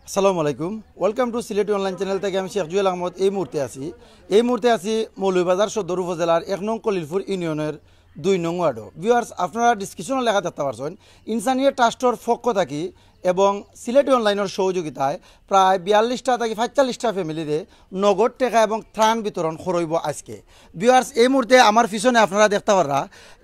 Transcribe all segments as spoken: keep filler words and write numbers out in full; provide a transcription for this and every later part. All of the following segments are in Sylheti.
আসসালামু আলাইকুম। Welcome to Sylheti online channel থাকি আমি শেখ জুয়েল আহমদ। এই মুহূর্তে আছি, এই মুহূর্তে আছি মৌলভীবাজার সদর উপজেলার এক নং কলিলপুর ইউনিয়নের দুই নং ওয়ার্ডো। ভিউয়ার্স, আপনারা ডেসক্রিপশনো লেখা দেখতা পারছইন, ইনসানিয়া ট্রাস্টর পক্ষ থাকি এবং সিলেটি অনলাইনর সহযোগিতায় প্রায় বিয়াল্লিশটা থাকি পঁয়তাল্লিশটা ফ্যামিলিরে নগদ টেকা এবং ত্রাণ বিতরণ করা অইবো আজকে। ভিউয়ার্স, এই মুহূর্তে আমার পিছনে আপনারা দেখতা পাররা,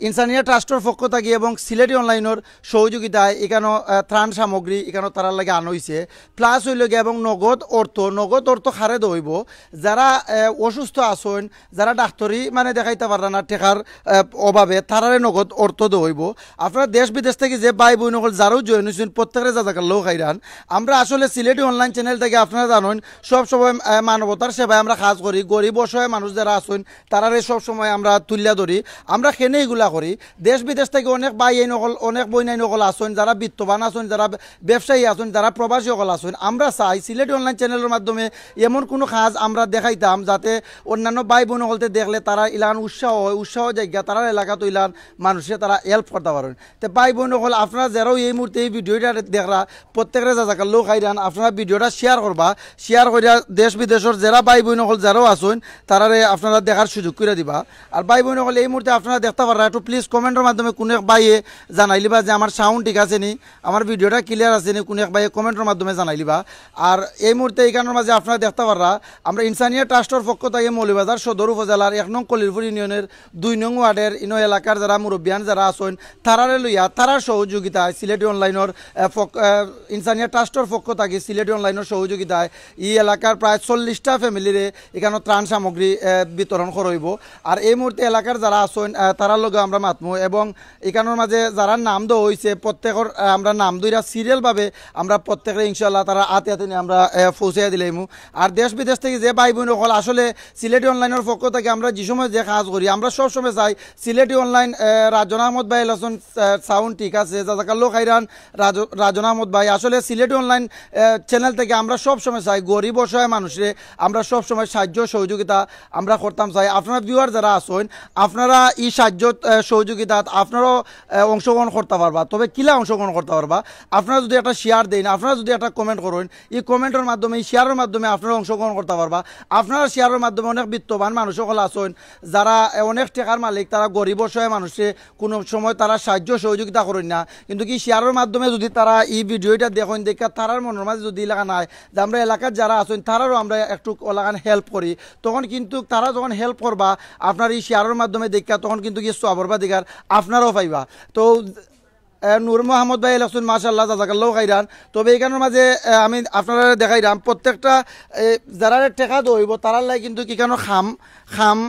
ইনসানিয়া ট্রাস্টর পক্ষ থাকি এবং সিলেটি অনলাইনর সহযোগিতায় ইকানো, আহ, ত্রাণ সামগ্রী ইকানো তারার লাগি আনা অইছে। প্লাস অইলো গিয়া এবং নগদ অর্থ, নগদ অর্থ কারে দেওয়া অইবো, যারা, আহ, অসুস্থ আছইন, যারা ডাক্তরি মানে দেখাইতা পাররা না টেকার, আহ, অভাবে, তারারে নগদ অর্থ দেওয়া অইবো। আপনারা দেশ বিদেশ থাকি যে ভাই বইন অকল যারাও জয়েন অইছইন, প্রত্যেকরে জাজাকাল্লাহু খাইরান। আমরা আসলে সিলেটি অনলাইন চ্যানেল থাকি আপনারা জানইন, সব সময়, আহ, মানবতার সেবায় আমরা কাজ করি। গরিব অসহায় মানুষ যারা আছইন, তারারে সব সময় আমরা তুলিয়া ধরি। আমরা কেনে ইগুলা করি, দেশ বিদেশ থাকি অনেক ভাইয়াইন অকল, অনেক বইনাইন অকল আছইন, যারা বিত্তবান আছইন, যারা ব্যবসায়ী আছইন, যারা প্রবাসী অকল আছইন। আমরা চাই সিলেটি অনলাইন চ্যানেলর মাধ্যমে এমন কুনু কাজ আমরা দেখাইতাম, যাতে অন্যান্য ভাই বইন অকলতে দেখলে তারা ইলান উৎসাহ অয়, উৎসাহ জাগা, তারার এলাকাত ইলান মানুষরে তারা হেল্প করতা পারইন। তে ভাই বইন অকল, আপনারা যারাও এই মুহূর্তে এই ভিডিওটা দেখরা, প্রত্যেকরে জাজাকাল্লাহু খাইরান। আপনারা ভিডিওটা শেয়ার করবা, শেয়ার করিয়া দেশ বিদেশর যারা ভাই বইন অকল যারাও আছইন, তারারে আপনারা দেখার সুযোগ করিয়া দিবা। আর ভাই বইন অকল, এই মুহূর্তে আপনারা দেখতা পাররা, একটু প্লিজ কমেন্টর মাধ্যমে কুনু এক ভাইয়ে জানাইলিবা যে আমার সাউন্ড ঠিক আছে নি, আমার ভিডিওটা ক্লিয়ার আছে নি, কুনু এক ভাইয়ে কমেন্টর মাধ্যমে জানাইলিবা। আর এই মুহূর্তে ইকানোর মাঝে আপনারা দেখতা পাররা, আমরা ইনসানিয়া ট্রাস্টর পক্ষ থাকি মৌলভীবাজার সদর উপজেলার এক নং কলিলপুর ইউনিয়নের দুই নং ওয়ার্ডের ইনো এলাকার যারা মুরব্বিয়ান যারা আছইন, তারারে লইয়া, তারার সহযোগিতায় সিলেটি অনলাইনর, আহ, পক-, আহ, ইনসানিয়া ট্রাস্টর পক্ষ থাকি সিলেটি অনলাইনর সহযোগিতায় ই এলাকার প্রায় চল্লিশটা ফ্যামিলিরে ইকানো ত্রাণ সামগ্রী, আহ, বিতরণ করা অইবো। আর এই মুহূর্তে এলাকার যারা আছইন, আহ, তারার লগে আমরা মাতমু এবং ইকানোর মাঝে যারার নাম দেওয়া অইছে, প্রত্যেকর, আহ, আমরা নাম ধইরা সিরিয়াল ভাবে আমরা প্রত্যেকরে ইনশাআল্লাহ তারার আতে আতে নিয়া আমরা, আহ, পৌঁছাইয়া দিলাইমু। আর দেশ বিদেশ থাকি যে ভাই বইন অকল, আসলে সিলেটি অনলাইনর পক্ষ থাকি আমরা যে সময় যে কাজ করি, আমরা সব সময় চাই সিলেটি অনলাইন, আহ, রাজন আহমদ ভাই আছইন, আহ, সাউন্ড ঠিক আছে, জাজাকাল্লাহু খাইরান, রাজ-, রাজন আহমদ ভাই। আসলে সিলেটি অনলাইন, আহ, চ্যানেল থাকি আমরা সব সময় চাই গরিব অসহায় মানুষরে আমরা সব সময় সাহায্য সহযোগিতা আমরা করতাম চাই। আপনারা ভিউয়ার যারা আছইন, আপনারা ই সাহায্য, আহ, সহযোগিতাত আপনারাও, আহ, অংশগ্রহণ করতা পারবা। তবে কিলা অংশগ্রহণ করতা পারবা? আপনারা যুদি একটা শেয়ার দেইন, আপনারা যুদি একটা কমেন্ট করইন, ই কমেন্টর মাধ্যমে, ই শেয়ারর মাধ্যমে আপনারা অংশগ্রহণ করতা পারবা। আপনারা শেয়ারর মাধ্যমে অনেক বিত্তবান মানুষ অকল আছইন, যারা, আহ, অনেক টেকার মালিক, তারা গরিব অসহায় মানুষরে কুনু সময় তারা সাহায্য সহযোগিতা করইন না, কিন্তু কি শেয়ারর মাধ্যমে যুদি তারা ই ভিডিওটা দেখইন, দেখিয়া তারার মনর মাঝে যুদি ইলাখান আয় যে আমরা এলাকার যারা আছইন তারারও আমরা একটু অলাখান হেল্প করি, তখন কিন্তু তারা যখন হেল্প করবা আপনার ই শেয়ারর মাধ্যমে দেখিয়া, তখন কিন্তু কি সওয়াবর বাদিকার আপনারাও পাইবা। তো, আহ, নূর মোহাম্মদ ভাই লেখছইন, মাশাআল্লাহ, জাজাকাল্লাহু খাইরান। তবে ইকানোর মাঝে, আহ, আমি আপনারারে দেখাইরাম, প্রত্যেকটা, এ, যারারে টেকা দেওয়া অইবো, তারার লাগি কিন্তু ইকানো কাম, কাম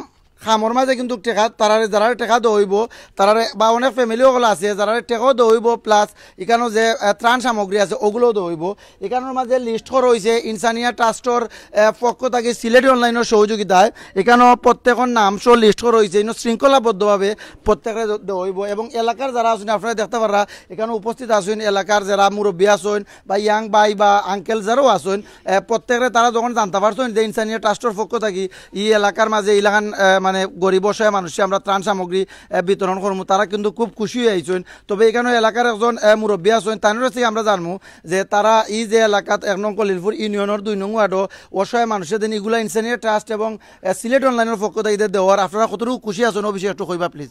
কামর মাঝে কিন্তু টেকা, তারারে, যারারে টেকা দেওয়া অইবো, তারারে, বা অনেক ফ্যামিলি অকল আছে, যারারে টেকাও দেওয়া অইবো, প্লাস ইকানো যে, আহ, ত্রাণ সামগ্রী আছে, ওগুলাও দেওয়া অইবো। ইকানোর মাঝে লিস্ট করা অইছে ইনসানিয়া ট্রাস্টর, আহ, পক্ষ থাকি সিলেটি অনলাইনর সহযোগিতায়। ইকানো প্রত্যেকর নাম সহ লিস্ট করা অইছে, ইনো শৃঙ্খলাবদ্ধভাবে প্রত্যেকরে দে-, দেওয়া অইবো। এবং এলাকার যারা আছইন, আপনারা দেখতা পাররা, ইকানো উপস্থিত আছইন, এলাকার যারা মুরব্বি আছইন, বা ইয়াং ভাই বা আঙ্কেল যারাও আছইন, এ, প্রত্যেকরে তারা যখন জানতা পারছইন যে ইনসানিয়া ট্রাস্টর পক্ষ থাকি ই এলাকার মাঝে ইলাখান, এ, মানে গরিব অসহায় মানুষরে আমরা ত্রাণ সামগ্রী, এ, বিতরণ করমু, তারা কিন্তু খুব খুশি অইয়া আইছইন। তবে ইকানো এলাকার একজন, এ, মুরব্বি আছইন, তানর কাছ থাকি আমরা জানমু যে তারা ই যে এলাকাত এক নং কলিলপুর ইউনিয়নর দুই নং ওয়ার্ডো অসহায় মানুষরে দেইন, ইগুলা ইনসানিয়া ট্রাস্ট এবং, এ, সিলেট অনলাইনর পক্ষ থাকি দেওয়ার, আপনারা কতটুকু খুশি আছইন, ও বিষয়ে একটু কইবা প্লিজ।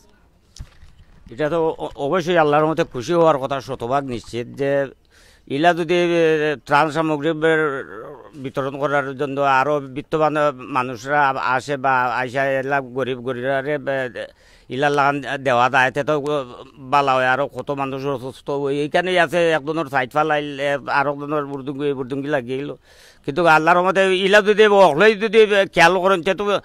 ইটা তো অ-, অবশ্যই আল্লাহর মতে খুশি হওয়ার কথা, শতভাগ নিশ্চিত, যে ইলা যদি, এ, ত্রাণ সামগ্রী বে-, বিতরণ করার জন্য আরো বিত্তবান মানুষরা আ-, আসে বা আইসা এলা গরিব গরিবরে, এ, ইলার লাখান দেওয়া যায়, তে তো বালা অয়। আরো কত মানুষ অসুস্থ অয়, এইখানেই আছে, একজনর সাইড ফালাইল, এ, আরো একজনর বুরদুঙ্গি, বুরদুঙ্গি লাগিল। কিন্তু আল্লাহর মতে ইলা যদি অকলেই যদি খেয়াল করেন, তে তো, আহ,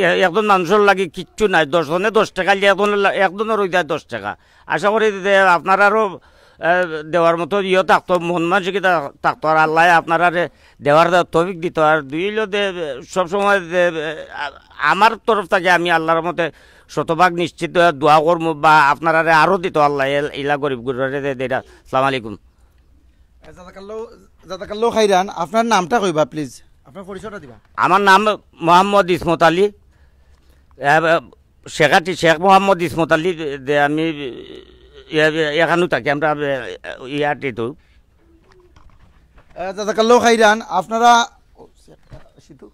এ-, একজন মানুষর লাগি কিচ্ছু নাই। দশ জনে দশ টেকা দিলে একজনের লা-, একজনের অই যায় দশ টেকা। আশা করি যে আপনারারও, আহ, দেওয়ার মতো ইয়ে থাকতো, মন মানসিকতা থাকতো, আর আল্লাহ আপনারারে দেওয়ার তৌফিক দিত। আর দুই হইলো যে, সবসময় যে, আহ, আমার তরফ থাকি আমি আল্লাহর মতে শতভাগ নিশ্চিত দোয়া করমু বা আপনারারে আরো দিত আল্লাহ, এল-, ইলা গরিব গুরুরে দে, দে, আসসালামু আলাইকুম। জাজাকাল্লাহ, জাজাকাল্লাহ খাইরান। আপনার নামটা কইবা প্লিজ, আপনার পরিচয়টা দিবা। আমার নাম মোহাম্মদ ইসমত আলী, এ, শেখাটি শেখ মোহাম্মদ ইসমত আলী। দে আমি, এ, এ, এখানেও থাকি আমরা, এ, ইয়াতে তো। আহ, জাজাকাল্লাহ খাইরান। আপনারা, ও, সিধু।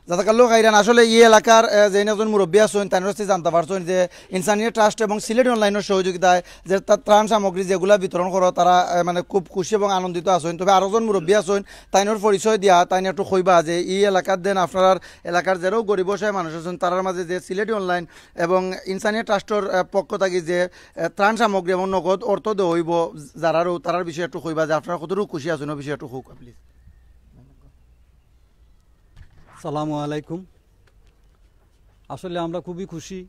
জাজাকাল্লাহ খাইরান। আসলে এই এলাকার, আহ, যেইন একজন মুরব্বী আছইন, তাইনর কাছে জানতা পারছইন যে ইনসানিয়া ট্রাস্ট এবং সিলেটি অনলাইনর সহযোগিতায় যে তা-, ত্রাণ সামগ্রী যেগুলা বিতরণ করো, তারা, আহ, মানে, খুব খুশি এবং আনন্দিত আছইন। তবে আরো জন মুরব্বী আছইন, তাইনর পরিচয় দিয়া তাইন একটু কইবা যে এই এলাকার দেন আপনারার এলাকার যেরাও গরিব অসহায় মানুষ আছইন, তারার মাঝে যে সিলেটি অনলাইন এবং ইনসানিয়া ট্রাস্টর, আহ, পক্ষ থাকি যে, আহ, ত্রাণ সামগ্রী এবং নগদ অর্থ দেওয়া অইবো যারারও, তারার বিষয়ে একটু কইবা যে আপনারা কতটুকু খুশি আছইন, ও বিষয়ে একটু কউক্কা, প্লিজ। সালামু আলাইকুম। আসলে আমরা খুবই খুশি,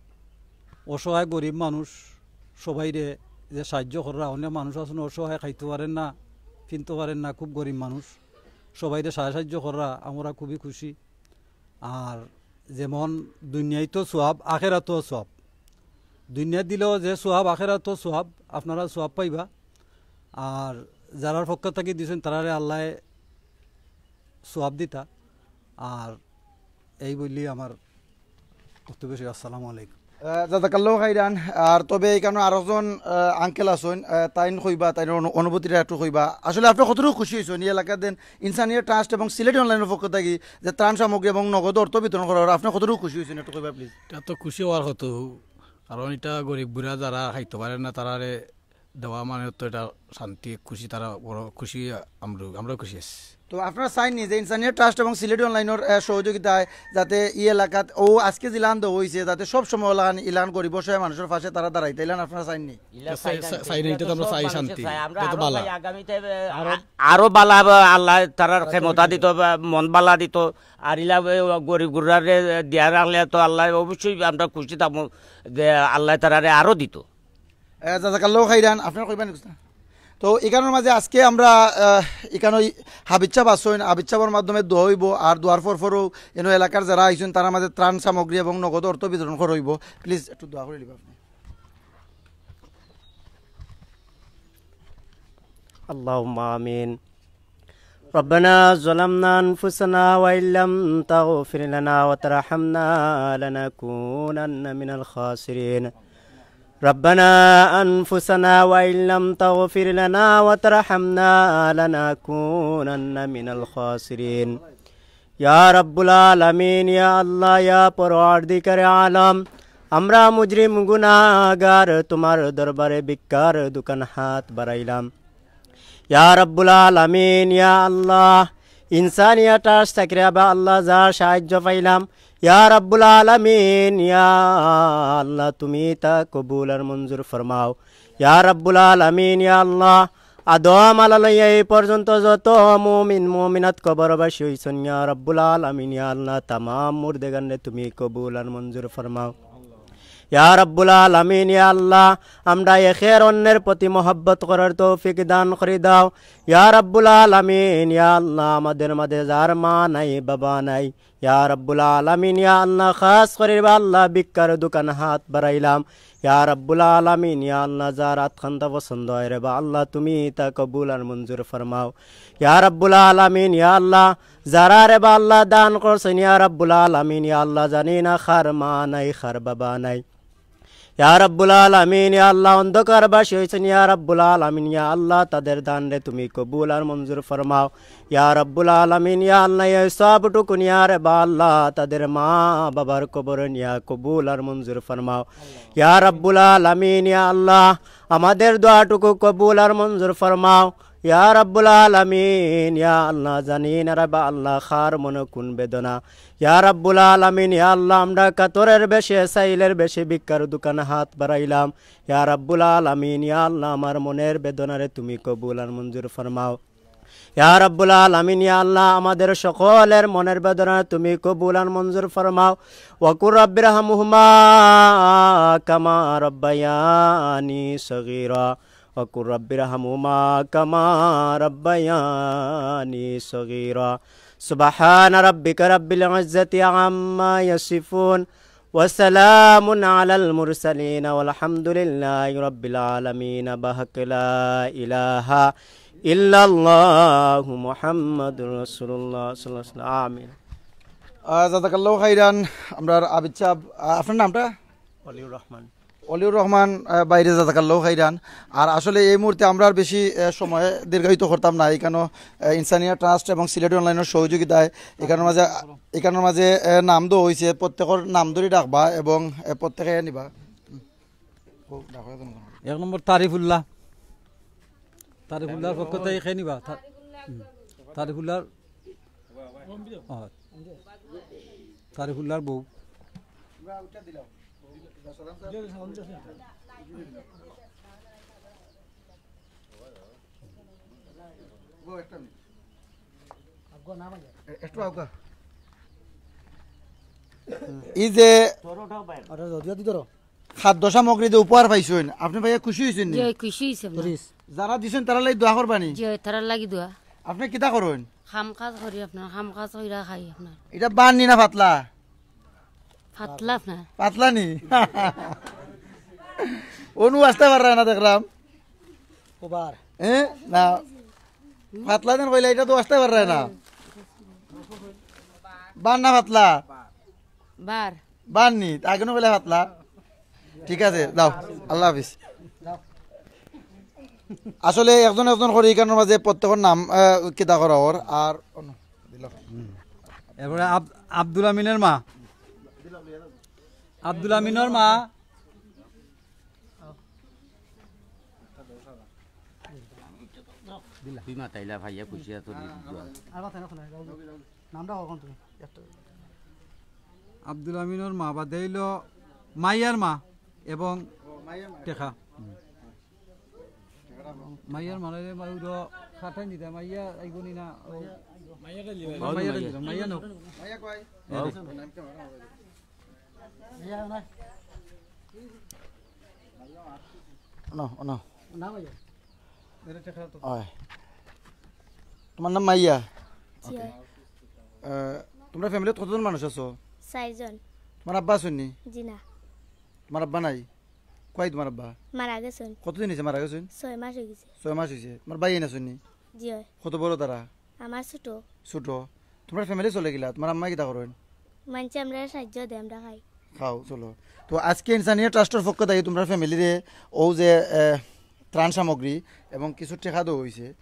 অসহায় গরিব মানুষ সবাইরে যে সাহায্য কররা, অনেক মানুষ আছইন অসহায়, খাইতো পারইন না, ফিনতো পারইন না, খুব গরিব মানুষ, সবাইরে সাহায্য কররা আমরা খুবই খুশি। আর যেমন দুনিয়াত তো সওয়াব, আখেরাতও সওয়াব। দুনিয়াত দিলেও যে সওয়াব, আখেরাতও সওয়াব, আপনারা সওয়াব পাইবা। আর যারার পক্ষ থাকি দিছইন তারারে আল্লায় সওয়াব দিতা। আর এই বলি আমার বক্তব্য শেষ। আসসালামু আলাইকুম। আহ, জাজাকাল্লাহ খাইরান। আর তবে এখানো আরো একজন, আহ, আঙ্কেল আছইন, আহ, তাইন কইবা, তাইন অনু-, অনুভূতিটা একটু কইবা। আসলে আপনি কতটুকু খুশি অইছইন এই এলাকার দেন ইনসানিয়া ট্রাস্ট এবং সিলেটি অনলাইনর পক্ষ থাকি যে ত্রাণ সামগ্রী এবং নগদ অর্থ বিতরণ করার, আপনি কতটুকু খুশি অইছইন একটু কইবা, প্লিজ। এটা তো খুশি হওয়ার কথা, কারণ এটা গরিব গুড়া যারা খাইতো পারে না, তারারে দেওয়া মানে তো এটা শান্তি, খুশি, তারা বড় খুশি, আমরা, আমরাও খুশি আছি। তো আপনারা চাইননি যে ইনসানিয়া ট্রাস্ট এবং সিলেটি অনলাইনর, আহ, সহযোগিতায় যাতে এই এলাকাত ও আজকে যে ইলান দেওয়া অইছে, যাতে সব সময় ওলান ইলান গরিব অসহায় মানুষর পাশে তারা দাঁড়াইতা, ইলান আপনারা চাইননি? ইলা তো চাই চাই-, শান্তি, চাই না, ইলা এটা তো তো আমরা সব চাই মানুষে শান্তি, চায়। আমরা এটা তো আরো বালা। ভাই আগামীতে, আহ, আরো আ-, আরো বালা, আহ, আল্লাহ তারার ক্ষমতা দিত, বা মন বালা দিত, আর ইলা, আহ, গরিব গুড়ারে দিয়া রাখলে তো আল্লাহ অবশ্যই আমরা খুশি থাকবো যে আল্লাহ তারারে আরো দিত। আহ, জাজাকাল্লাহ খাইরান, আপনারা কইবা নি কুস্তা? তো এখানোর মাঝে আজকে আমরা, আহ, এখানো হাবিজ সাব আছইন, হাবিজ সাবর মাধ্যমে দোয়া অইবো, আর দোয়ার পর পরও এনো এলাকার যারা আইছইন তারার মাঝে ত্রাণ সামগ্রী এবং নগদ অর্থ বিতরণ করা অইবো। প্লিজ একটু দোয়া করি দিবা আপনি। اللهم آمين. ربنا ظلمنا أنفسنا وإن لم تغفر لنا وترحمنا لنكونن من الخاسرين. ربنا أنفسنا وإن لم تغفر لنا وترحمنا لنكونن من الخاسرين. ইয়া রাব্বুল আলামিন, ইয়া আল্লাহ, ইয়া পরওয়ারদিগারে আলম, আমরা মুজরিম গুনাহগার তুমার দরবারে ভিক্ষার দুখান হাত বাড়াইলাম। ইয়া রাব্বুল আলামিন, ইয়া আল্লাহ, ইনসানিয়া ট্রাস্ট থাকি রে বা আল্লাহ যা সাহায্য পাইলাম, ইয়া রাব্বুল আলামিন, ইয়া আল্লাহ, তুমি তা কবুল আর মঞ্জুর ফরমাও। ইয়া রাব্বুল আলামিন, ইয়া আল্লাহ, আদম আলা লইয়া এই পর্যন্ত যত মুমিন মুমিনাত কবরবাসী অইছইন, ইয়া রাব্বুল আলামিন, ইয়া আল্লাহ, তামাম মুর্দেগানরে তুমি কবুল আর মঞ্জুর ফরমাও। ইয়া রাব্বুল আলামিন, ইয়া আল্লাহ, আমরা একের অন্যের প্রতি মহব্বত করার তৌফিক দান করি দাও। ইয়া রাব্বুল আলামিন, ইয়া আল্লাহ, আমাদের মাঝে যার মা নাই, বাবা নাই, ইয়া রাব্বুল আলামিন, ইয়া আল্লাহ, খাস করি রে বা আল্লাহ, ভিক্ষার দুখান হাত বাড়াইলাম। ইয়া রাব্বুল আলামিন, ইয়া আল্লাহ, যার আতখান্তা পছন্দ অয় রে বা আল্লাহ, তুমি তা কবুল আর মঞ্জুর ফরমাও। ইয়া রাব্বুল আলামিন, ইয়া আল্লাহ, যারা রে বা আল্লাহ দান করছইন, ইয়া রাব্বুল আলামিন, ইয়া আল্লাহ, জানি না কার মা নাই, কার বাবা নাই। ইয়া রাব্বুল আলামিন, ইয়া আল্লাহ, অন্ধকারবাসী অইছইন, ইয়া রাব্বুল আলামিন, ইয়া আল্লাহ, তাদের দানরে তুমি কবুল আর মঞ্জুর ফরমাও। ইয়া রাব্বুল আলামিন, ইয়া আল্লাহ, এই সবটুকুন ইয়া রে বা আল্লাহ, তাদের মা বাবার কবরে নিয়া কবুল আর মঞ্জুর ফরমাও। ইয়া রাব্বুল আলামিন, ইয়া আল্লাহ, আমাদের দোয়াটুকু কবুল আর মঞ্জুর ফরমাও। ইয়া রাব্বুল আলামিন, ইয়া আল্লাহ, জানি না রে বা আল্লাহ, কার মনে কোন বেদনা। ইয়া রাব্বুল আলামিন, ইয়া আল্লাহ, আমরা কাতরের বেশে, সাইলের বেশে ভিক্ষার দুখান হাত বাড়াইলাম। ইয়া রাব্বুল আলামিন, ইয়া আল্লাহ, আমার মনের বেদনারে তুমি কবুল আর মঞ্জুর ফরমাও। ইয়া রাব্বুল আলামিন, ইয়া আল্লাহ, আমাদের সকলের মনের বেদনা তুমি কবুল আর মঞ্জুর ফরমাও। ওয়াকুর রাব্বির হামহুমা কামা রাব্বায়ানি সগীরা। ওয়াকুর রাব্বির হামহুমা কামা রাব্বায়ানি সগীরা। সুবহানা রাব্বিকা রাব্বিল ইজ্জাতি আম্মা ইয়াসিফুন। وسلام على المرسلين والحمد لله رب العالمين. بحق لا إله إلا الله محمد رسول الله صلى الله عليه وسلم. آمين. আহ, জাজাকাল্লাহ খাইরান। আমরার আবিদ সাব, আহ, আপনার নামটা? ওয়ালিউর রহমান। অলিউর রহমান, আহ, বাইরে জাজাকাল্লাহ খাইরান। আর আসলে এই মুহূর্তে আমরা আর বেশি, আহ, সময় দীর্ঘায়িত করতাম না। এখানে, আহ, ইনসানিয়া ট্রাস্ট এবং সিলেটি অনলাইনের সহযোগিতায় এখানের মাঝে, এখানের মাঝে, আহ, নাম দেওয়া হয়েছে। প্রত্যেকের নাম ধরে ডাকবা এবং, আহ, প্রত্যেকে নিবা। হুম। ও, ডাকো একজন। এক নম্বর তারিফুল্লাহ। তারিফুল্লাহর পক্ষ থেকে কে নিবা? তা-, হুম। তারিফুল্লাহর, ও, তারিফুল্লাহর বউ। একটু আউকা। এই যে খাদ্য সামগ্রী যে উপহার পাইছইন, আপনি ভাইয়া খুশি হইছেন নি? জি, খুশি হইছি আমরা। যারা দিছেন তারা লাগি দোয়া করবা নি? জি, তারার লাগি দোয়া। আপনি কিতা করইন? কাম কাজ করি আপনার, কাম কাজ কইরা খাই আপনার। এটা বান নি না পাতলা? পাতলা আপনার। পাতলা নি? অনু আসতে পাররা না দেখলাম। ওবার। এ? না। পাতলা দেন কইলা, এটা তো আসতে পাররা না। বান না পাতলা? বার। বান নি, আগে না কইলা পাতলা। ঠিক আছে, যাও, আল্লাহ হাফিজ। আসলে একজন একজন করি এখানের মাঝে প্রত্যেকের নাম, আহ, কিতা করা ওর, আর অন্য দিল। এরপরে আব-, আব্দুল আমিনের মা। আব্দুল আমিনের মা। তুই মাতাইলা ভাইয়া খুশি আছো নি? আর মাথায় না শোনা, যাও, যাও। নামটা কখন তুমি? একটা। আব্দুল আমিনর মা বাদে অইলো মাইয়ার মা এবং টেকা। হুম। মাইয়ার মা নাইলে মা উইরো খাটাই নিতা, মাইয়া আইবো নি না? ও, মাইয়া খালি মাইয়া। মাইয়া খালি মাইয়া। মাইয়া নো? মাইয়া কই? এই রে। নাম কি আমার? মাইয়া নাই। না, না। না মাইয়া। অয়। তোমার নাম মাইয়া? জি। OK। আহ, তোমরা ফ্যামিলিত কতজন মানুষ আছো? চাইরজন। তোমার আব্বা আছইন নি? জি না। তোমার আব্বা নাই? কই তোমার আব্বা? মারা গেছইন। কতদিন হইছে মারা গেছইন? ছয় মাস হই গেছে। ছয় মাস হইছে। তোমার ভাই আছইন নি? জি অয়। কত বড় তারা? আমার ছোট। ছোট। তোমরা ফ্যামিলি চলে গেলা, তোমার আম্মা কিতা করইন? মানষে আমরারে সাহায্য দেয়, আমরা খাই। খাও, চলো। তো আজকে ইনসানিয়া ট্রাস্টর পক্ষ থাকি তোমরা ফ্যামিলিরে অউ যে, আহ, ত্রাণ সামগ্রী এবং কিছু টেকা দেওয়া হইছে।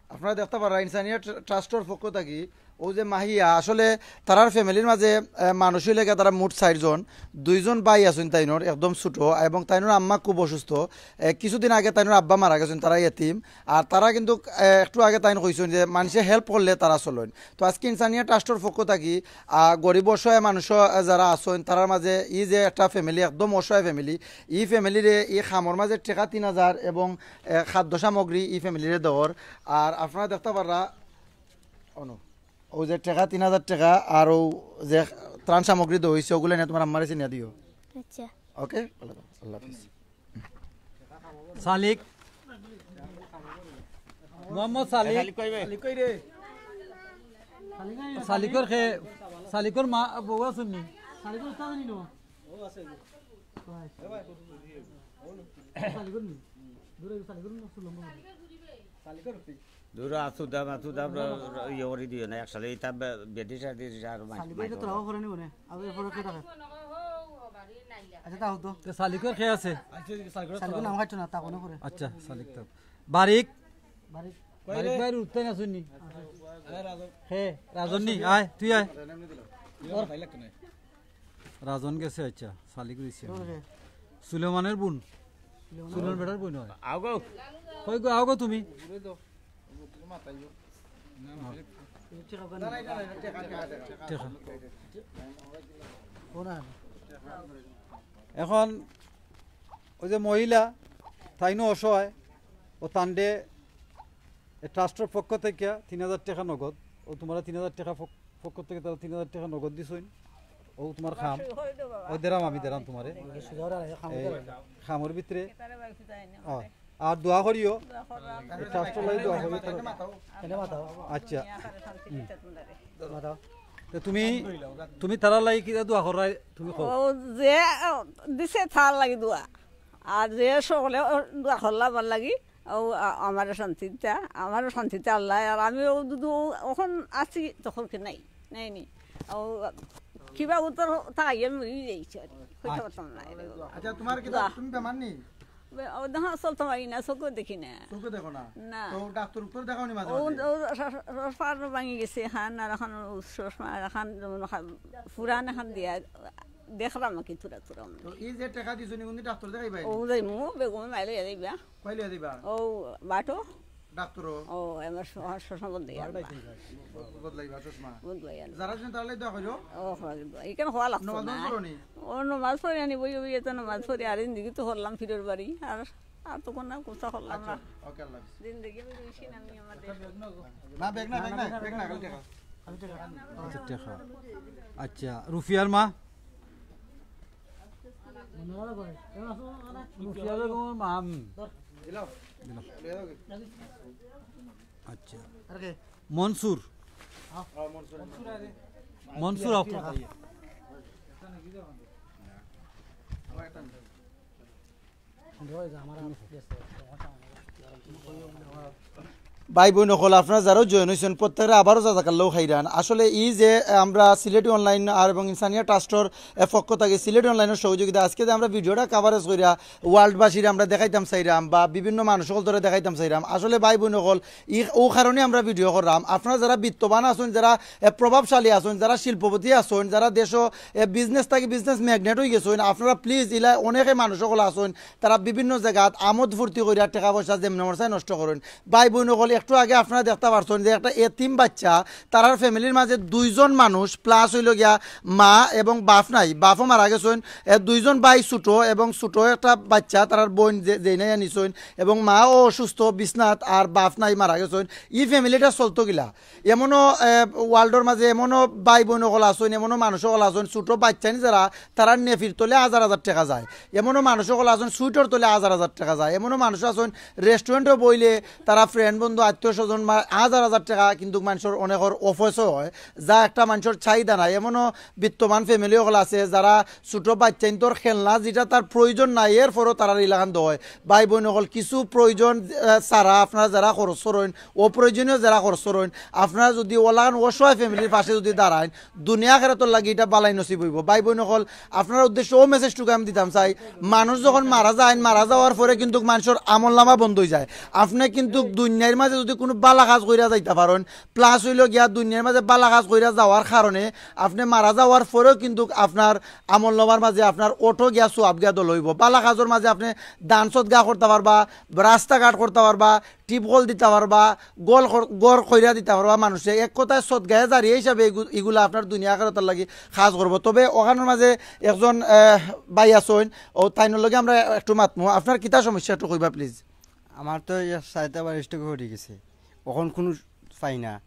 আপনারা দেখতা পাররা ইনসানিয়া ট্র-, ট্রাস্টর পক্ষ থাকি অউ যে মাহিয়া, আসলে তারার ফ্যামিলির মাঝে, আহ, মানুষ অইলে গিয়া তারা মোট চাইরজন, দুইজন ভাই আছইন তাইনর একদম ছোট এবং তাইনর আম্মা খুব অসুস্থ। আহ, কিছুদিন আগে তাইনর আব্বা মারা গেছইন, তারা এতিম। আর তারা কিন্তু, আহ, একটু আগে তাইন কইছইন যে মানষে help করলে তারা চলইন। তো আজকে ইনসানিয়া ট্রাস্টর পক্ষ থাকি, আহ, গরিব অসহায় মানুষ, আহ, যারা আছইন, তারার মাঝে ই যে একটা ফ্যামিলি, একদম অসহায় ফ্যামিলি, ই ফ্যামিলিরে ই খামর মাঝে টেকা তিন হাজার এবং, আহ, খাদ্য সামগ্রী ই ফ্যামিলিরে দেওয়ার। আর আপনারা দেখতা পাররা, অনু, অউ যে টেকা তিন হাজার টেকা আর অউ যে ত্রাণ সামগ্রী দেওয়া হইছে, অগুলা নিয়া তোমার আম্মারে চিনিয়া দিও। আচ্ছা। OK? আল্লাহ হাফিজ। সালিক। মোহাম্মদ সালিক। সালিক কই বে? সালিকর খে-, সালিকর মা, বউ আছইন নি? দূর আছু দাম, আছু দাম, ইয়ে করি দিও না, একসাথে ইতা বে-, বেটি সাথে আর মাছ সালিক ভাই তো মাছ তোরাও করে নিব না। আবে পরে কে থাকে? আচ্ছা, তা হতো। তে সালিকর খে আছে? সালিকর নাম খাইতো না, তা কোনো করে। আচ্ছা, সালিক তো। বারিক? বারিক। বারিক ভাইর উঠতে না শুনি। খে, রাজন নি, আয়, তুই আয়। রাজন গেছে, আচ্ছা, সালিক রইছে। সুলেমানের বোন। সুলেমান বেটার বোন হয়। আও গো। কই গো, আও গো তুমি। টেকা। এখন অউ যে মহিলা, তাইনও অসহায়, অউ তানরে এ ট্রাস্টর পক্ষ থাকি তিন হাজার টেকা নগদ, অউ তুমারে তিন হাজার টেকা পক-, পক্ষ থাকি তারা তিন হাজার টেকা নগদ দিছইন। অউ তুমার কাম। অউ দেরাম আমি দেরাম তুমারে। এই কামর ভিতরে। অ, আর দোয়া করিও। এই ট্রাস্টর লাগি দোয়া করিও। আচ্ছা। হুম। তে তুমি, তুমি তারার লাগি কিতা দোয়া কররায়? তুমি কও। অউ যে, অ, দিছে তার লাগি দোয়া। আর যে সকলে দোয়া করলা আমার লাগি, অউ আ-, আমারে শান্তি দিতা, আমারে শান্তি দিতা আল্লায়। আর আমি অউ দুদু অখন আছি, তখন কি নাই, নাই নি। অউ কিবা উত্তর থাকাই আমি মরি যাইছি আর কি। কইতে পারতাম না রে বাবা। আচ্ছা, তোমার কি বাহ। তুমি বেমার নি? বে-, ও দেখো, চলতে পারি না, চোখও দেখি না। চোখে দেখো না? না। তো ডাক্তার উক্তর দেখাও নি মাঝে ও, মাঝে? ও স-, স-, স-, পার ভাঙি গেছে, হান আর এখন ও চশমা, এখন যেমন হা-, পুরান এখন দিয়া দেখলাম কি থুড়া থুড়া আমরা। তো এই যে টাকা দিছো নি, কোনদিন ডাক্তার দেখাইবা? ও যাইমু, বেগমে মাইলে যাইবা। কইলে দিবা? ও বাটো। ডাক্তারও? ও, আমার স-, আমার চশমা বদলাই আনবা। বদলাইবা চশমা? বদলাই আনবা। যারা আছেন তারা দোয়া করো। ও, হয়, দোয়া। এখানে হওয়া লাগতো নমাজ না। পড়ো নি? ও, নমাজ পড়ি আনি, বই, বই, এত নমাজ পড়ি, আর ইন্দিকে তো হরলাম ফিরোর বাড়ি, আর, আর তো কোনো কুছা করলাম আচ্ছা, না। ওকে, আল্লাহ হাফেজ। দিন দেখি আমি বেশি নামি আমার দেশ। না, ব্যাগ না, ব্যাগ না, ব্যাগ না, খালি টাকা। আচ্ছা, টাকা। আচ্ছা, রুফিয়ার মা? রুফিয়া বেগমর মা, হুম। দিলাম। আচ্ছা। আর কে? মনসুর। হ্যাঁ, মনসুর। মনসুর, আও। ভাই বইন অকল, আপনারা যারাও জয়েন অইছেন, প্রত্যেকরে আবারও জাজাকাল্লাহ খাইরান। আসলে এই যে, এ, আমরা সিলেটি অনলাইন আর এবং ইনসানিয়া ট্রাস্টর, এ, পক্ষ থাকি সিলেটি অনলাইনর সহযোগিতা আজকে যে আমরা ভিডিওটা কাভারেজ করিয়া ওয়ার্ল্ডবাসীরে আমরা দেখাইতাম চাইরাম বা বিভিন্ন মানুষ অকলরে দেখাইতাম চাইরাম। আসলে ভাই বইন অকল, ই, ও কারণে আমরা ভিডিও করলাম। আপনারা যারা বিত্তবান আছইন, যারা, এ, প্রভাবশালী আছইন, যারা শিল্পপতি আছইন, যারা দেশো, এ, বিজনেস থাকি বিজনেস ম্যাগনেট অই গেছইন, আপনারা প্লিজ ইলা অনেকে মানুষ অকল আছইন, তারা বিভিন্ন জাগাত আমোদ ফুর্তি করিয়া টেকা পয়সা যেমনে মনে চায় নষ্ট করইন। ভাই বইন অকল, একটু আগে আপনারা দেখতা পারছইন যে একটা এতিম বাচ্চা, তারার ফ্যামিলির মাঝে দুইজন মানুষ প্লাস অইলো গিয়া মা এবং বাপ নাই, বাপও মারা গেছইন। এ, দুইজন ভাই ছোট এবং ছোট একটা বাচ্চা, তারার বইন যে, যেইনাইয়া নিছইন এবং মাও অসুস্থ বিছনাত, আর বাপ নাই, মারা গেছইন। ই ফ্যামিলিটা চলতো কিলা? এমনও, এ, ওয়ার্ল্ডর মাঝে এমনও ভাই বইন অকল আছইন, এমনও মানুষ অকল আছইন, ছোট বাচ্চাইন যারা, তারার নেফির তলে হাজার হাজার টেকা যায়। এমনও মানুষ অকল আছইন, সুইটর তলে হাজার হাজার টেকা যায়। এমনও মানুষ আছইন, রেস্টুরেন্টও বইলে তারা ফ্রেন্ড, বন্ধু, আত্মীয় স্বজন মা-, হাজার হাজার টেকা কিন্তু মানষর অনেকর অপচয় হয়, যা একটা মানষর চাহিদা নাই। এমনও বিত্তমান ফ্যামিলি অকল আছে, যারা ছোট বাচ্চাইন্তর খেলনা, যেটা তার প্রয়োজন নাই, এরপরও তারার ইলাখান দেয়। ভাই বইন অকল, কিছু প্রয়োজন, আহ, ছাড়া আপনারা যারা খরচ করইন, অপ্রয়োজনীয় যারা খরচ করইন, আপনারা যদি ওলাখান অসহায় ফ্যামিলির পাশে যদি দাঁড়াইন, দুনিয়া আখেরাতর লাগি ইটা বালাই নসিব অইবো। ভাই বইন অকল, আপনারার উদ্দেশ্যে অউ মেসেজটুকু আমি দিতাম চাই, মানুষ যখন মারা যাইন, মারা যাওয়ার পরে কিন্তু মানষর আমল নামা বন্ধ অই যায়। আপনে কিন্তু দুনিয়ার মাঝে যদি কুনু বালা কাজ কইরা যাইতা পারইন, প্লাস অইলো গিয়া দুনিয়ার মাঝে বালা কাজ কইরা যাওয়ার কারণে আপনে মারা যাওয়ার পরেও কিন্তু আপনার আমল নামার মাঝে আপনার অটো গিয়া সোয়াব গিয়া দল অইবো। বালা কাজর মাঝে আপনে দান সদকা করতা পারবা, রাস্তাঘাট করতা পারবা, টিউবওয়েল দিতা পারবা, গল কর-, ঘর কইরা দিতা পারবা মানুষে। এক কথায় সদকায়ে জারিয়া হিসাবে ইগু-, ইগুলা আপনার দুনিয়া আখেরাতর লাগি কাজ করবো। তবে অখানর মাঝে একজন, আহ, ভাই আছইন, অউ তাইনর লগে আমরা একটু মাতমু। আপনার কিতা সমস্যা একটু কইবা প্লিজ। আমার তো এক সাইডে আবার স্ট্রোক অই গেছে, অখন কুনু পাই না।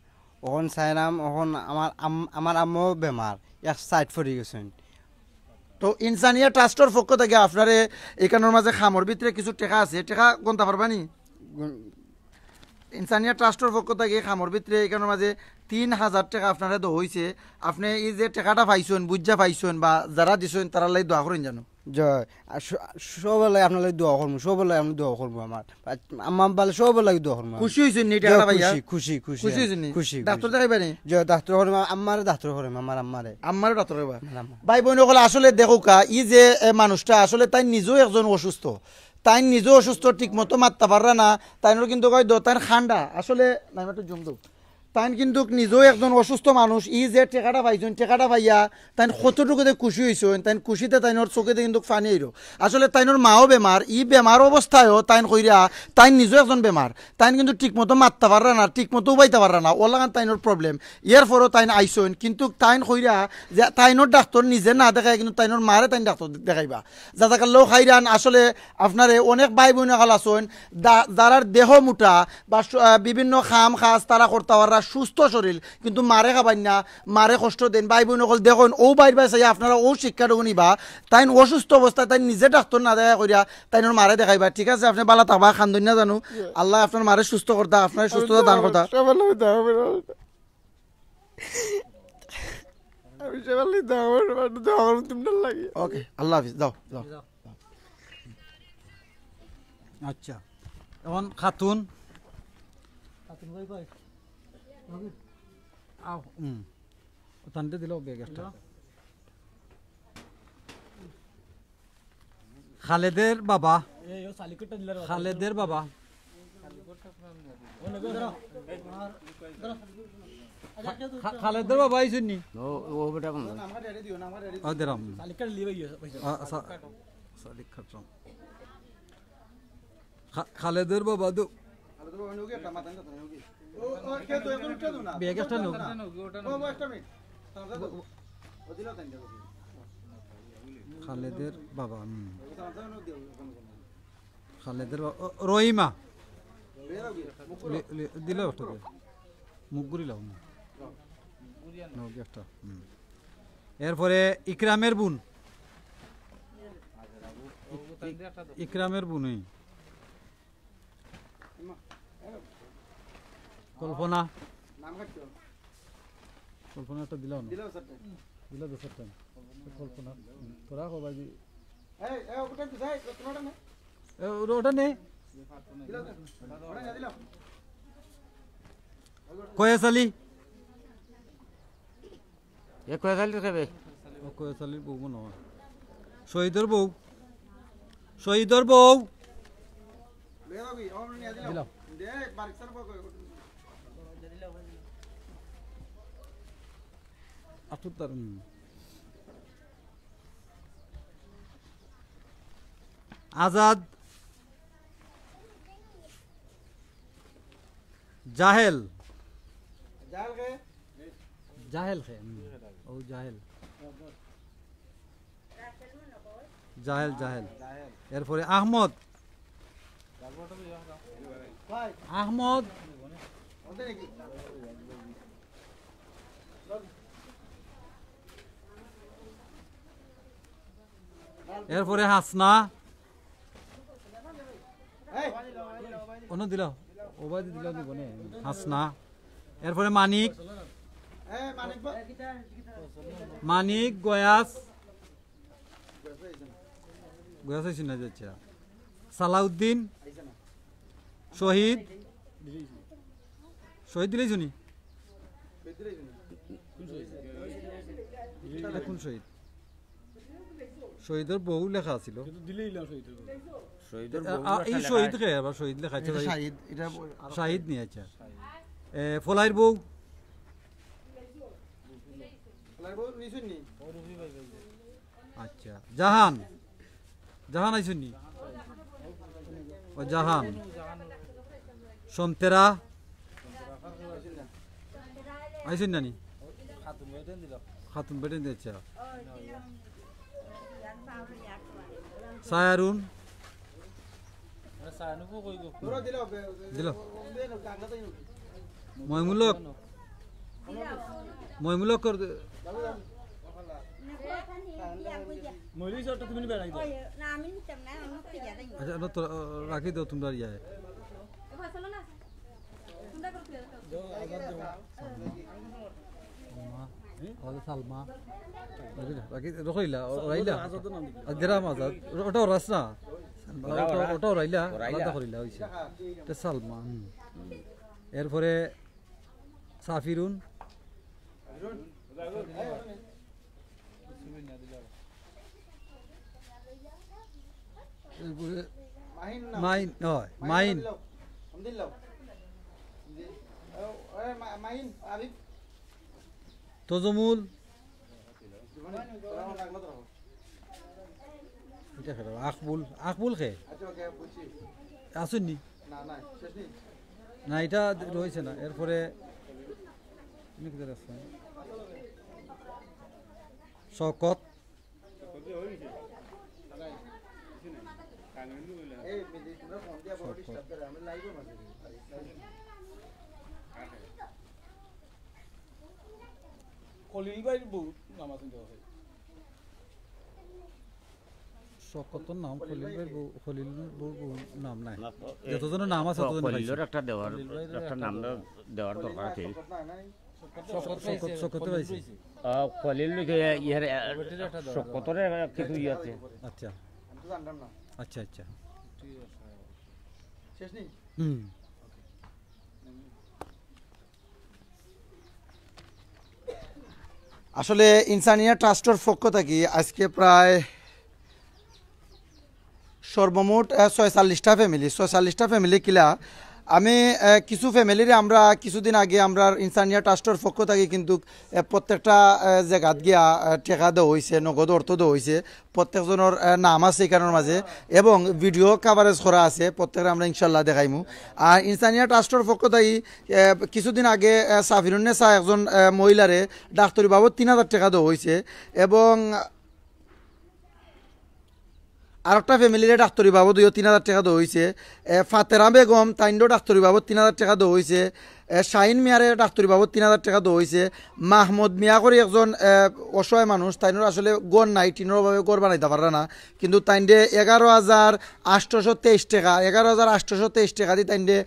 অখন চাইরাম, অখন আমার আম-, আমার আম্মাও বেমার, এক সাইড পড়ি গেছইন। তো ইনসানিয়া ট্রাস্টর পক্ষ থাকি আপনারে ইখানর মাঝে খামর ভিতরে কিছু টেকা আছে, টেকা গনতা পারবা নি? গুন- ইনসানিয়া ট্রাস্টর পক্ষ থাকি খামর ভিতরে ইখানর মাঝে তিন হাজার টেকা আপনারে দেওয়া অইছে। আপনে ই যে টেকাটা পাইছইন, বুঝা পাইছইন বা যারা দিছইন, তারার লাগি দোয়া করইন জানো। জয়। আর স-, সবর লাগি আপনার লাগি দোয়া করমু, সবর লাগি আমি দোয়া করমু আমার। আম্মা আব্বার লাগি সবর লাগি দোয়া করমু আমি। খুশি অইছইন নি জয়, টেকাটা পাইয়া? খুশি, খুশি, খুশি। খুশি অইছইন নি? খুশি, ডাক্তার খুশি। দেখাইবা নি? জয়, ডাক্তার করমু, আম্মারে ডাক্তার করমু, আমার আম্মারে। আম্মারে ডাক্তার করবা? আমার আম্মা। ভাই বইন অকল, আসলে দেখউক্কা, ই যে, এ, মানুষটা আসলে তাইন নিজেও একজন অসুস্থ। তাইন নিজেও অসুস্থ, ঠিক মতো মাততা পাররা না। তাইনর কিন্তু কয় দো, তাইন খান্ডা। আসলে, না, একটু জুম দেও। তাইন কিন্তু নিজেও একজন অসুস্থ মানুষ। ই যে টেকাটা পাইছইন, টেকাটা পাইয়া তাইন কতটুকু যে খুশি অইছইন, তাইন খুশিতে তাইনর চোখেদি কিন্তু পানি আইলো। আসলে তাইনর মাও বেমার, ই বেমার অবস্থায়ও তাইন কইরা, তাইন নিজেও একজন বেমার, তাইন কিন্তু ঠিক মতো মাততা পাররা না, ঠিক মতো উবাইতা পাররা না, অলাখান তাইনর প্রবলেম। এরপরও তাইন আইছইন, কিন্তু তাইন কইরা যে তাইনর ডাক্তার নিজে না দেখাইয়া কিন্তু তাইনর মারে তাইন ডাক্তার দেখাইবা। জাজাকাল্লাহ খাইরান। আসলে আপনারে অনেক ভাই বইন অকল আছইন, দা-, যারার দেহ মোটা বা সু-, আহ, বিভিন্ন কাম কাজ তারা করতা পাররা, সুস্থ শরীর, কিন্তু মারে খাবাইন না, মারে কষ্ট দেইন। ভাই বইন অকল দেখইন, অউ ভাইর বায় চাইয়া আপনারা অউ শিক্ষাটুকু নিবা। তাইন অসুস্থ অবস্থায় তাইন নিজে ডাক্তার না দেখাইয়া কইরা তাইনর মারে দেখাইবা। ঠিক আছে, আপনে বালা থাকবা, কান্দইন না জানু। আল্লায় আপনার মারে সুস্থ করতা, আপনারে সুস্থতা দান করতা। সবার লাগি দোয়া করবেন। আমি সবার লাগি দোয়া করবেন, দোয়া করবেন তোমরার লাগি। ওকে, আল্লাহ হাফিজ, যাও, যাও। আচ্ছা, এখন খাতুন। খাতুন কই, কই? আও, হুম। ওখানতে দিল ব্যাগ একটা। খালেদের বাবা। খালেদের বাবা। খা-, খালেদের বাবা আইছইন নি? ও, ও বেটা বন্ধ। ও, দেরাম। আ, সা-, সালিক খাটরাম। খা-, খালেদের বাবা তো। ব্যাগ একটা নেও। খালেদের বাবা, হুম। খালেদের বা-, ও, রহিমা। লি-, লি-, দিলাও একটা দে। মুখ ঘুরিলাও, হুম। নাও, একটা, হুম। এরপরে ইকরামের বোন। ইক-, ইক-, ইকরামের বোন, এই। কল্পনা। নাম কাটছো? কল্পনা একটা দিলাও না। দিলাও স্যার। দিলাও তো স্যার। কল্পনা। হুম, তোরা কবাই দি-, এই, এই, ওটা তো যাই, তোমারটা নে। এ, ওটা, ওটা নে। দিলাও তো। ওটা নে, দিলাও। কয়েস আলী। এ কয়েস আলীর খেবে? ও কয়েস আলীর বউ মনে হয়। শহীদর বউ। শহীদর বউ। দিলাও। আটুর তার, হুম। আজাদ। জাহেল। জাহেল খে? জাহেল খে, হুম। ও জাহেল। জাহেল, জাহেল। এরপরে আহমদ। আহমদ। এরপরে হাসনা। অন্য দিল, ওবায়দি দিল নি বনে? হাসনা। এরপরে মানিক। মানিক, গয়াস। গয়াস আইছে না যাচ্ছে। সালাউদ্দিন। শহীদ। শহীদ দিলেই শুনি। এটা কোন শহীদ? শহীদর বউ লেখা আছিল। কিন্তু দিলেই না শহীদর বউ। শহীদর আ, বউ আ, লেখা এই লেখা শহীদ আছে। কে? আবার শহীদ লেখা আছে এটা ভাই। শাহিদ, এটা শাহিদ নিয়ে, আচ্ছা। এ, ফলাইর বউ। ফলাইর বউ নিছুন নি? আচ্ছা, জাহান। জাহান আইছুন নি? ও জাহান। সন্তেরা। আইছুন না নি? খাতুন বেটেন দিল। খাতুন বেটেন দিল, আচ্ছা। সায়ারুন। দিল। ময়মুলক। ময়মুলক কর দে। ময়লি শটটা তুমি বেড়াই দাও। আচ্ছা, না তো, রাখি দাও তোমরা ইয়া। সালমা। সালমা। রাখি, রাখি, রখাইলা, ও, রাইলা। আজাদ নাম দিবি। আর দেরাম আজাদ। ওটা ওরাস না। ওটা ওটা, ওরা। ওটাও রাইলা, ওরাইলা। আলাদা করিলা, হইছে। এটা সালমা, হুম। এরপরে সাফিরুন। এরপরে মাহিন না। মাইন, হয়, মাহিন। মাহিন। তজমুল। এটা খেলো, আকবুল, আকবুল খে? আচ্ছা, ওকে, বুঝছি। আসুননি? না, না, শেষ নেই। না, এটা রয়েছে না। এরপরে, এনে কি আছে? শওকত। এই, তোমরা ফোন দিয়ে বড় শওকত। Disturb করে, আমি live-এ মাঝে। খলিল ভাইর বউ নাম আছে তো। শওকতর নাম খলিল ভাইর বউ, খলিল বউর বউ নাম নাই। না তো, এ, যতজনের নাম আছে, খ-, ততজন খলিলর পাইছে। একটা দেওয়ার, খলিল ভাইর একটা একটা নাম দেওয়া। দেওয়ার দরকার আছে। শওকত, শওকত পাইছে। আহ, খলিল লিখে ইহার, আহ, শওকতরে কিছু ইয়ে আছে। আচ্ছা। আচ্ছা, আচ্ছা। হুম। আসলে ইনসানিয়া ট্রাস্টর পক্ষ থাকি আজকে প্রায় সর্বমোট, আহ, ছয়চল্লিশটা ফ্যামিলি, ছয়চল্লিশটা ফ্যামিলি কিলা। আমি, আহ, কিছু ফ্যামিলিরে আমরা কিছুদিন আগে আমরা ইনসানিয়া ট্রাস্টর পক্ষ থাকি কিন্তু, আহ, প্রত্যেকটা, আহ, জাগাত গিয়া, আহ, টেকা দেওয়া অইছে, নগদ অর্থ দেওয়া অইছে। প্রত্যেকজনর, আহ, নাম আছে ইখানর মাঝে এবং ভিডিও কাভারেজ করা আছে, প্রত্যেকরে আমরা ইনশাল্লাহ দেখাইমু। আর ইনসানিয়া ট্রাস্টর পক্ষ থাকি, আহ, কিছুদিন আগে, আহ, সাফিরুন্নেসা একজন, আহ, মহিলারে ডাক্তারি বাবদ তিন হাজার টেকা দেওয়া অইছে এবং আরোকটা ফ্যামিলিরে ডাক্তারি বাবদ অইও তিন হাজার টেকা দেওয়া অইছে। এ, ফাতেরা বেগম তাইনরও ডাক্তারি বাবদ তিন হাজার টেকা দেওয়া অইছে। এ, শাহিন মিয়ারে ডাক্তারি বাবদ তিন হাজার টেকা দেওয়া অইছে। মাহমুদ মিয়া করি একজন, এ, অসহায় মানুষ, তাইনর আসলে ঘর নাই, টিনর অভাবে ঘর বানাইতা পাররা না, কিন্তু তাইনরে এগারো হাজার আটশোশো তেইশ টেকা, এগারো হাজার আটশোশো তেইশ টেকা দি তাইনরে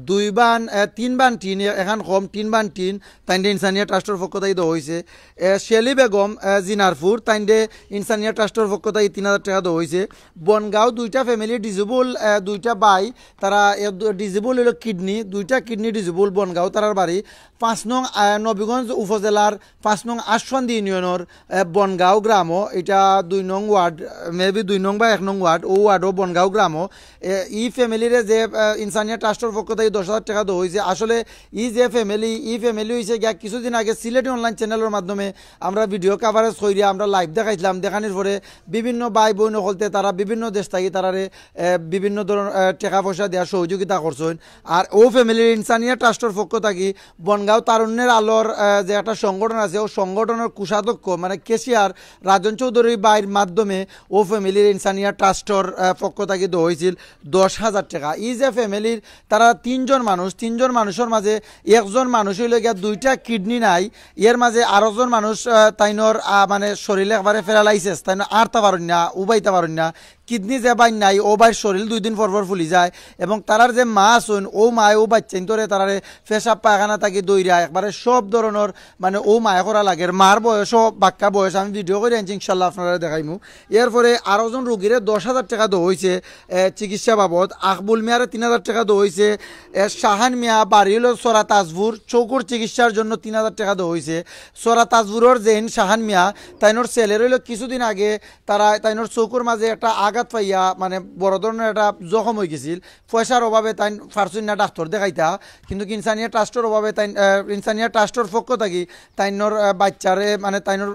দুই বান, এ, তিন বান টিন, এ-, এখান কম, তিন বান টিন, তাইনরে ইনসানিয়া ট্রাস্টর পক্ষ থাকি দেওয়া অইছে। এ, শেলি বেগম, এ, জিনারপুর, তাইনরে ইনসানিয়া ট্রাস্টর পক্ষ থাকি তিন হাজার টেকা দেওয়া অইছে। বনগাঁও দুইটা ফ্যামিলি ডিজেবল, এ, দুইটা ভাই, তারা এ, দু-, ডিজেবল অইলো কিডনি, দুইটা কিডনি ডিজেবল বনগাঁও তারার বাড়ি। পাঁচ নং, এ, নবীগঞ্জ উপজেলার পাঁচ নং আশুয়ান্দি ইউনিয়নর, এ, বনগাঁও গ্রামও, ইটা দুই নং ওয়ার্ড, maybe দুই নং বা এক নং ওয়ার্ড, অউ ওয়ার্ডও বনগাঁও গ্রামও। এ, ই ফ্যামিলিরে যে, এ, ইনসানিয়া ট্রাস্টর পক্ষ থাকি দশ হাজার টেকা দেওয়া অইছে। আসলে ই যে ফ্যামিলি, ই ফ্যামিলি অইছে গিয়া কিছুদিন আগে সিলেটি অনলাইন চ্যানেলর মাধ্যমে আমরা ভিডিও কাভারেজ করিয়া আমরা লাইভ দেখাইছিলাম। দেখানির পরে বিভিন্ন ভাই বইন অকলতে তারা বিভিন্ন দেশ থাকি তারারে, এ, বিভিন্ন ধরন, এ, টেকা পয়সা দিয়া সহযোগিতা করছইন। আর অউ ফ্যামিলির ইনসানিয়া ট্রাস্টর পক্ষ থাকি বনগাঁও তারুণ্যের আলোর, এ, যে একটা সংগঠন আছে, অউ সংগঠনর কোষাধ্যক্ষ মানে ক্যাশিয়ার রাজন চৌধুরী ভাইর মাধ্যমে অউ ফ্যামিলির ইনসানিয়া ট্রাস্টর, এ, পক্ষ থাকি দেওয়া অইছিল দশ হাজার টেকা। ই যে ফ্যামিলির তারা তিনজন মানুষ, তিনজন মানুষর মাঝে একজন মানুষ অইলো গিয়া দুইটা কিডনি নাই, এর মাঝে আরোজন মানুষ, আহ, তাইনর, আহ, মানে শরীর একবারে প্যারালাইসিস, তাইন আটতা পারইন না, উবাইতা পারইন না, কিডনি যে ভাইর নাই, অউ ভাইর শরীর দুই দিন পর পর ফুলি যায়, এবং তারার যে মা আছইন, অউ মায় অউ বাইচ্চাইন্তরে তারারে পেশাব পায়খানা থাকি ধইরা একবারে সব ধরনর মানে অউ মায়ে করা লাগের, মার বয়সও বাক্কা বয়স, আমি ভিডিও করি আনছি, ইনশাল্লাহ আপনারারে দেখাইমু। এরপরে আরোজন রুগীরে দশ হাজার টেকা দেওয়া অইছে, এ, চিকিৎসা বাবদ, আকবুল মিয়ারে তিন হাজার টেকা দেওয়া অইছে, এ, শাহান মিয়া বাড়ি অইলো সরা তাজপুর, চকুর চিকিৎসার জন্য তিন হাজার টেকা দেওয়া অইছে। সরা তাজপুরর যেইন শাহান মিয়া, তাইনর ছেলের অইলো কিছুদিন আগে তারা, তাইনর চকুর মাঝে একটা আঘাত পাইয়া মানে বড় ধরনর একটা জখম অইগেছিল। পয়সার অভাবে তাইন পারছইন না ডাক্তর দেখাইতা, কিন্তু ইনসানিয়া ট্রাস্টর অভাবে তাইন, আহ, ইনসানিয়া ট্রাস্টর পক্ষ থাকি তাইনর, আহ, বাইচ্চারে, মানে তাইনর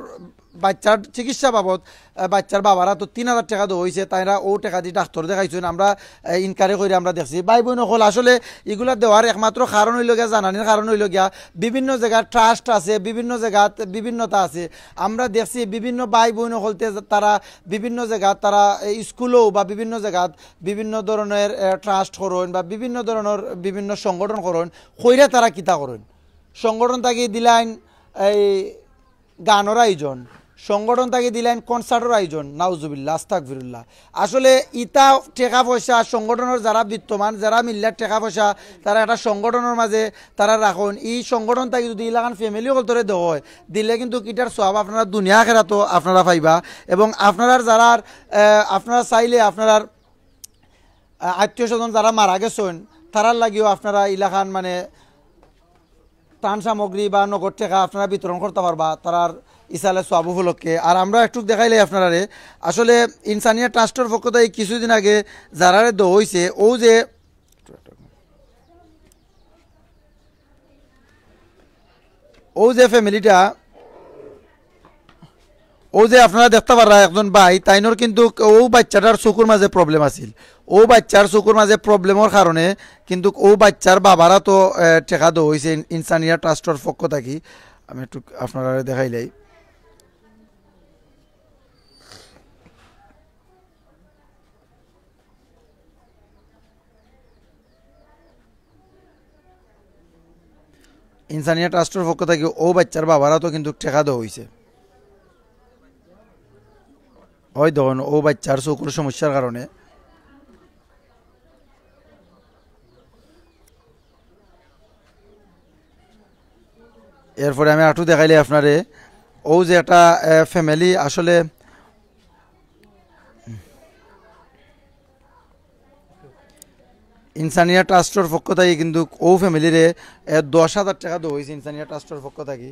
বাইচ্চার চিকিৎসা বাবদ, আহ, বাইচ্চার বাবার আতো তিন হাজার টেকা দেওয়া অইছে। তাইরা অউ টেকা দি ডাক্তর দেখাইছইন। আমরা, আহ, ইনকারে করি আমরা দেখছি। ভাই বইন অকল, আসলে ইগুলা দেওয়ার একমাত্র কারণ অইলো গিয়া, জানানির কারণ অইলো গিয়া, বিভিন্ন জাগার ট্রাস্ট আছে, বিভিন্ন জাগাত বিভিন্নতা আছে। আমরা দেখছি বিভিন্ন ভাই বইন অকলতে তারা বিভিন্ন জাগাত তারা, এ, স্কুলও বা বিভিন্ন জাগাত বিভিন্ন ধরনর, এ, ট্রাস্ট করইন বা বিভিন্ন ধরনর বিভিন্ন সংগঠন করইন, কইরা তারা কিতা করইন? সংগঠন থাকি দিলাইন এই গানর আয়োজন, সংগঠন থাকি দিলাইন কনসার্টর আয়োজন, নাউজুবিল্লাহ, আস্তাগফিরুল্লাহ। আসলে ইতা টেকা পয়সা, সংগঠনর যারা বিত্তমান, যারা মিল্লার টেকা পয়সা, তারা একটা সংগঠনর মাঝে তারা রাখইন। ই সংগঠন থাকি যুদি ইলাখান ফ্যামিলি অকলতরে দেওয়া অয়, দিলে কিন্তু ইটার সওয়াব আপনারা দুনিয়া আখেরাতো আপনারা পাইবা। এবং আপনারার যারার, আহ, আপনারা চাইলে আপনারার আহ, আত্মীয় স্বজন যারা মারা গেছইন, তারার লাগিও আপনারা ইলাখান মানে ত্রাণ সামগ্রী বা নগদ টেকা আপনারা বিতরণ করতা পারবা, তারার ইসালে সওয়াব উপলক্ষে। আর আমরা একটুক দেখাইলাই আপনারারে, আসলে ইনসানিয়া ট্রাস্টর পক্ষ থাকি কিছুদিন আগে যারারে দেওয়া অইছে, অউ যে অউ যে ফ্যামিলিটা, অউ যে আপনারা দেখতা পাররা একজন ভাই, তাইনর কিন্তু অউ বাইচ্চাটার চকুর মাঝে প্রবলেম আছিল। অউ বাইচ্চার চকুর মাঝে প্রবলেমর কারণে কিন্তু অউ বাইচ্চার বাবার আতো, এ, টেকা দেওয়া অইছে ইন-, ইনসানিয়া ট্রাস্টর পক্ষ থাকি। আমি একটুক আপনারারে দেখাইলাই। ইনসানিয়া ট্রাস্টর পক্ষ থাকি অউ বাইচ্চার বাবার আতো কিন্তু টেকা দেওয়া অইছে। অউ দেখইন, অউ বাইচ্চার চকুর সমস্যার কারণে। এরপরে আমি আরেকটু দেখাইলাই আপনারে, অউ যে একটা, এ, ফ্যামিলি আসলে ইনসানিয়া ট্রাস্টর পক্ষ থাকি কিন্তু অউ ফ্যামিলিরে, এ, দশ হাজার টেকা দেওয়া অইছে ইনসানিয়া ট্রাস্টর পক্ষ থাকি।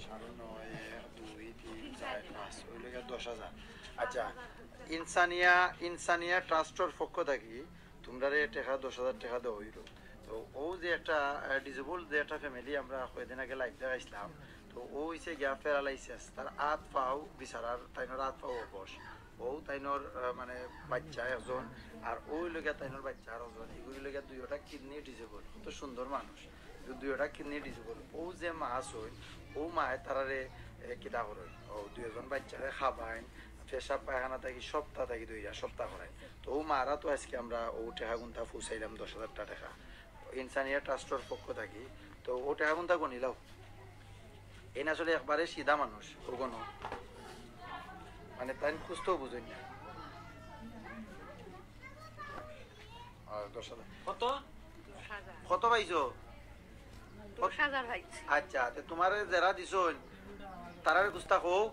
সাড়ে নয়, এক, দুই, তিন, চার, পাঁচ, ইনসানিয়া, ইনসানিয়া ট্রাস্টর পক্ষ থাকি তুমরারে টেকা, দশ হাজার টেকা দেওয়া অইলো। তো অউ যে একটা, আহ, ডিসেবল যে একটা ফ্যামিলি আমরা কয়দিন আগে লাইভ দেখাইছলাম, তো অউ অইছে গিয়া প্যারালাইসিস, তার আত পাও বিচারার, তাইনর আত পাও অবশ। অউ তাইনর, আহ, মানে, বাচ্চা একজন, আর অউ অইলো গিয়া তাইনর বাচ্চা আর একজন, ইগুর অইলো গিয়া দুইওটা কিডনি ডিসেবল। কত সুন্দর মানুষ, কিন্তু দুইওটা কিডনি ডিসেবল। অউ যে মা আছইন, অউ মায়ে তারারে, এ, কিতা করইন, অউ দুইওজন বাচ্চারে খাবাইন, পেশাব পায়খানা থাকি সপ্তাহ থাকি দুইটা সপ্তাহ করাইন। তো অউ মারা তো আজকে আমরা অউ টেকা গুনতা পৌঁছাইলাম, দশ হাজারটা টেকা ইনসানিয়া ট্রাস্টর পক্ষ থাকি। তো অউ টেকা গুনতা গনিলাও, এইন আসলে একবারে সিধা মানুষ, অউ গনো, মানে, তাইন খুঁজতেও বুঝইন না। আর দশ হাজার। কত? কত পাইছো? দশ হাজার পাইছি। আচ্ছা, তে তুমারে যেরা দিছইন, তারারে গুস্তা কও।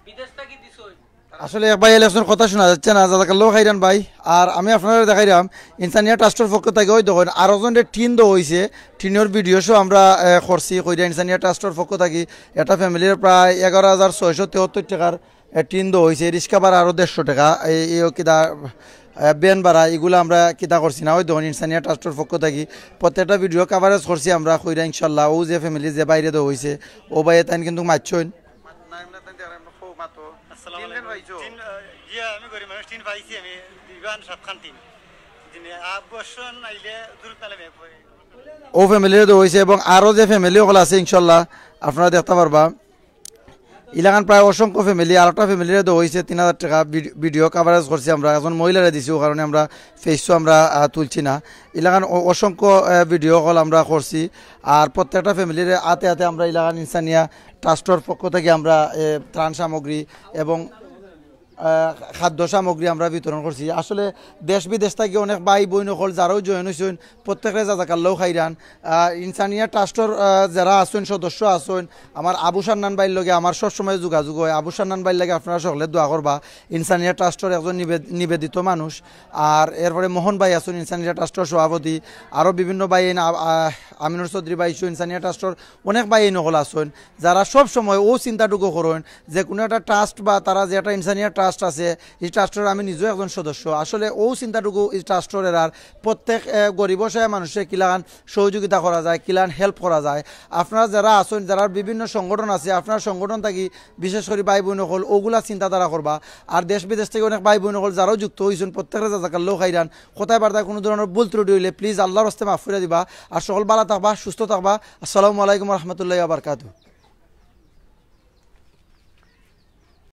বিদেশ থাকি দিছইন। আসলে এক ভাই ইলেকশন কথা শোনা যাচ্ছে না, জাজাকাল্লাহ খাইরান ভাই। আর আমি আপনারারে দেখাইরাম, ইনসানিয়া ট্রাস্টর পক্ষ থাকি অউ দেখইন, আরো জনরে টিন দেওয়া অইছে, টিনর ভিডিও সহ আমরা, এ, করছি, কইরা ইনসানিয়া ট্রাস্টর পক্ষ থাকি একটা ফ্যামিলির প্রায় এগারো হাজার ছয়শো তেহাত্তর টেকার, এ, টিন দেওয়া অইছে, রিক্সা ভাড়া আরো দেড়শো টেকা, এই, এই কিতা, এ, ভ্যান ভাড়া, ইগুলা আমরা কিতা করছি না, অউ দেখইন ইনসানিয়া ট্রাস্টর পক্ষ থাকি প্রত্যেকটা ভিডিও কাভারেজ করছি আমরা, কইরা ইনশাল্লাহ। অউ যে ফ্যামিলি যে ভাইরে দেওয়া অইছে, অউ ভাইয়ে তাইন কিন্তু মাতছইন। না, এমনে তাইন দেখেন, এমনে খুব মাতো। আসসালামু আলাইকুম। টিন, আহ, জি, আমি গরিব মানুষ, টিন পাইছি আমি, দুইখান সাতখান টিন। জি, আ, বর্ষণ আইলে দূরত নালে মেঘ পড়ে। অউ ফ্যামিলিরে দেওয়া অইছে এবং আরো যে ফ্যামিলি অকল আছে ইনশাল্লাহ আপনারা দেখতা পারবা। ইলাখান প্রায় অসংখ্য ফ্যামিলি, আর একটা ফ্যামিলিরে দেওয়া অইছে তিন হাজার টেকা। ভিডি-, ভিডিও কাভারেজ করছি আমরা, একজন মহিলারে দিছি, অউ কারণে আমরা ফেসও আমরা, আহ, তুলছি না। ইলাখান অ-, অসংখ্য, আহ, ভিডিও কল আমরা করছি। আর প্রত্যেকটা ফ্যামিলির আতে আতে আমরা ইলাখান ইনসানিয়া ট্রাস্টর পক্ষ থাকি আমরা, এ, ত্রাণ সামগ্রী এবং, আহ, খাদ্য সামগ্রী আমরা বিতরণ করছি। আসলে দেশ বিদেশ থাকি অনেক ভাই বইন অকল যেরাও জয়েন অইছইন, প্রত্যেকরে জাজাকাল্লাহ খাইরান। আহ, ইনসানিয়া ট্রাস্টর, আহ, যেরা আছইন, সদস্য আছইন, আমার আবু সান্নান ভাইর লগে আমার সবসময় যোগাযোগ অয়। আবু সান্নান ভাইর লগে আপনারা সকলে দোয়া করবা। ইনসানিয়া ট্রাস্টর একজন নিবেদ-, নিবেদিত মানুষ। আর এরপরে মোহন ভাই আছইন ইনসানিয়া ট্রাস্টর সভাপতি, আরো বিভিন্ন ভাই এইন আ-, আ-, আমিনুর চৌধুরী ভাই সহ ইনসানিয়া ট্রাস্টর অনেক ভাই এইন অকল আছইন, যেরা সব সময় অউ চিন্তাটুকু করইন যে কুনু একটা ট্রাস্ট বা তারা যে একটা ইনসানিয়া ট্রাস্ট আছে, ই ট্রাস্টর আমি নিজেও একজন সদস্য। আসলে অউ চিন্তাটুকু ই ট্রাস্টর এরার প্রত্যেক, এ, গরিব অসহায় মানুষরে কিলাখান সহযোগিতা করা যায়, কিলাখান হেল্প করা যায়। আপনারা যেরা আছইন, যেরার বিভিন্ন সংগঠন আছে, আপনার সংগঠন থাকি বিশেষ করি ভাই বইন অকল অউগুলা চিন্তাধারা করবা। আর দেশ বিদেশ থাকি অনেক ভাই বইন অকল যেরাও যুক্ত অইছইন, প্রত্যেকরে জাজাকাল্লাহ খাইরান। কথায় বার্তায় কুনু ধরনর ভুল ত্রুটি অইলে please আল্লাহর ওয়াস্তে মাফ করি দিবা। আর সকল ভালা থাকবা, সুস্থ থাকবা। আসসালামু আলাইকুম ওয়া রাহমাতুল্লাহি ওয়া বারাকাতুহু।